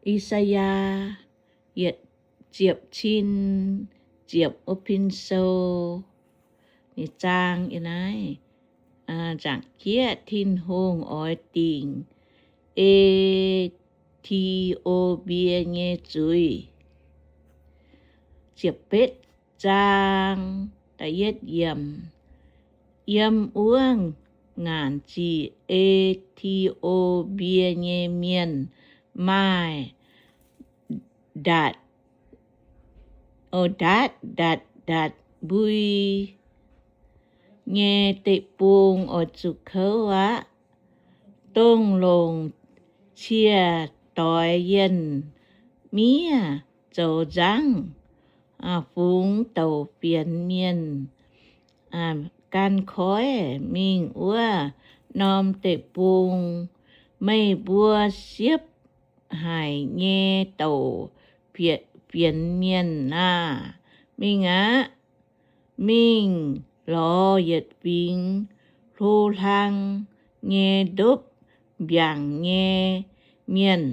I^saa^yaa yietc ziepc cin ziepc wuov pin sou, ninh zaang yiem naaiv, nzaangc jieqv, Tin-Hungh oix dingc E^ti^o^mbie nyei zuiz. Ziepc betv zaang, da'yietv yiemc. Yiem wuov ngaanc ziqc E^ti^o^mbie nyei mienh maaih ndatc, o, ndatc ndatc ndatc mbui nyei deic-bung oix zuqc kouv aqv. Dongh longc cie-doix yienh miev zoux nzangv, fungx douc fienx mienh gan koiv mingh wuov norm deic-bung. Meih mbuo siepv haic nyei douc fienx mienh aah! Mingh aqv. Mingh lorz yietc fingx hlo hlang nyei ndopv mbiaangc nyei mienh,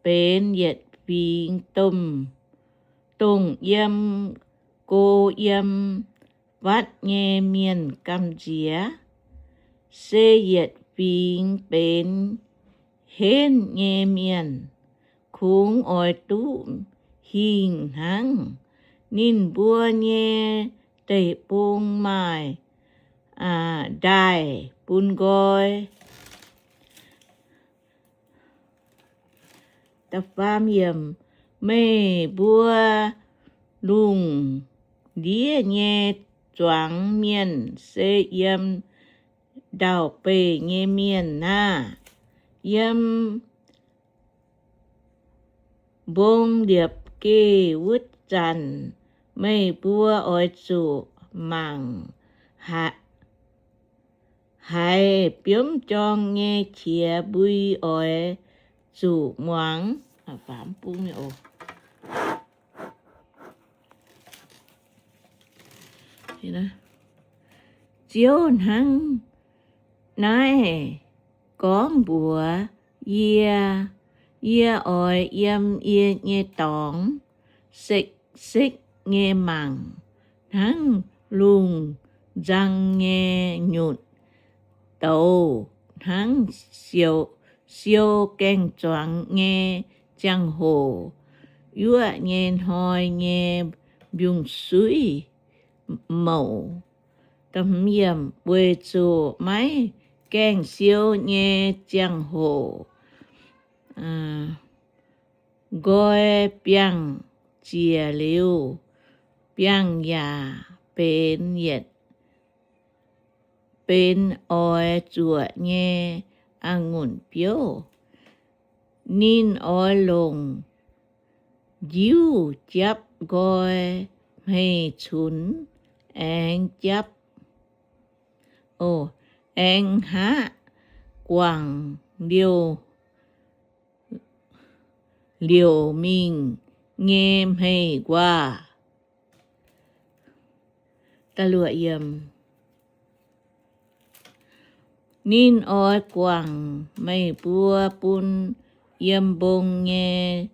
benx yietc fingx domh, dongh yiem go yiem fatv nyei mienh gamh nziex. Se yietc fingx benx henv nyei mienh, kungx oix duqv hingh hnangv. Ninh mbuo nyei deic-bung maaih ndaaih bun nqoi. Meih mbuo lungh ndiev nyei zuangx mienh se yiem ndau-beih nyei mienh aah! Yiem mbong liepc geh wuov zanc, meih mbuo oix zuqc mangc haiz biomv jorng nyei qiex mbui oix zuqc muangx. Ziouv hnangv naaiv gorngv mbuox yie, Yie oix yiem yie nyei dorngx sekv-sekv nyei mangc hnangv lungh nzang nyei nyutc douz, hnangv siou gaeng-zuangx nyei ziangh hoc, yuoqv nyei hnoi nyei mbiungc-suiv mouc. Weic zuqc maiv gaengh siou nyei ziangh hoc, nqoi biangh ziec liuz, biangh yaac benx yietc, benx oix zuoqc nyei a'ngunc biouv. Ninh oix longc njiuv japv nqoi hmeic cunx, aengx japv, aengx hngaqv guangc liouh, liouc mingh nyei hmeiv nquaah. Ninh oix guangc meih mbuo bun yiem mbong nyei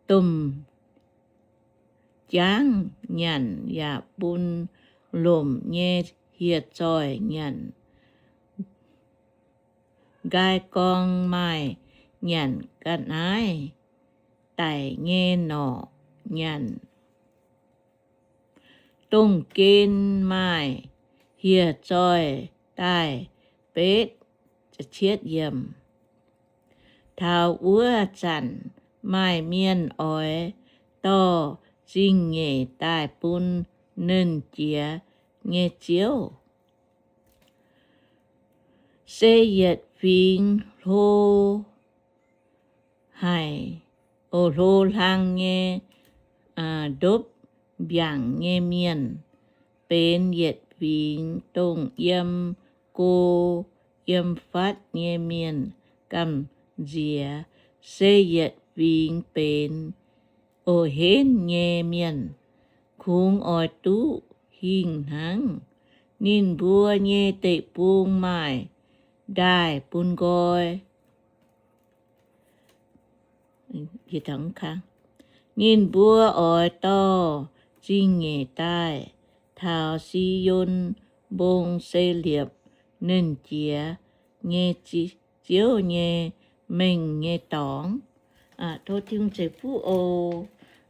domh jaangv nyanc yaac bun lomc nyei hieh zoih nyanc. Nqaai gorng maaih nyanc ga'naaiv, daic nyei norqc nyanc, dongh gen maaih hieh zoih daaih betv. Taux wuov zanc maaih mienh oix dorh zingh nyeic daaih bun Nernh Jiex nyei Ziouv. Se yietc fingx hlo haic, o, hlo hlang nyei ndopv mbiaangc nyei mienh, benx yietc fingx dongh yiem go yiem fatv nyei mienh gamh nziex. Se yietc fingx benx o, henv nyei mienh, kungx oix duqv hingh hnangv. Ninh mbuo nyei deic-bung maaih ndaaih bun nqoi. Ninh mbuo oix dorh zingh nyeic daaih taux Si^on Mbong se liepc nernh jiex nyei Ziouv nyei mengh nyei dorngx. Tov Tin-Hungh ceix fuqv oc.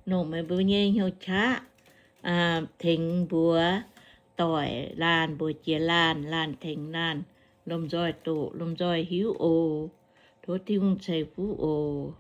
Longc meih mbuo nyei hnyouv qaqv tengx mbuox doic laanh, mbuox jiex laanh, laanh tengx laanh lomh nzoih doqc, lomh nzoih hiuv oc. Tov Tin-Hungh ceix fuqv oc.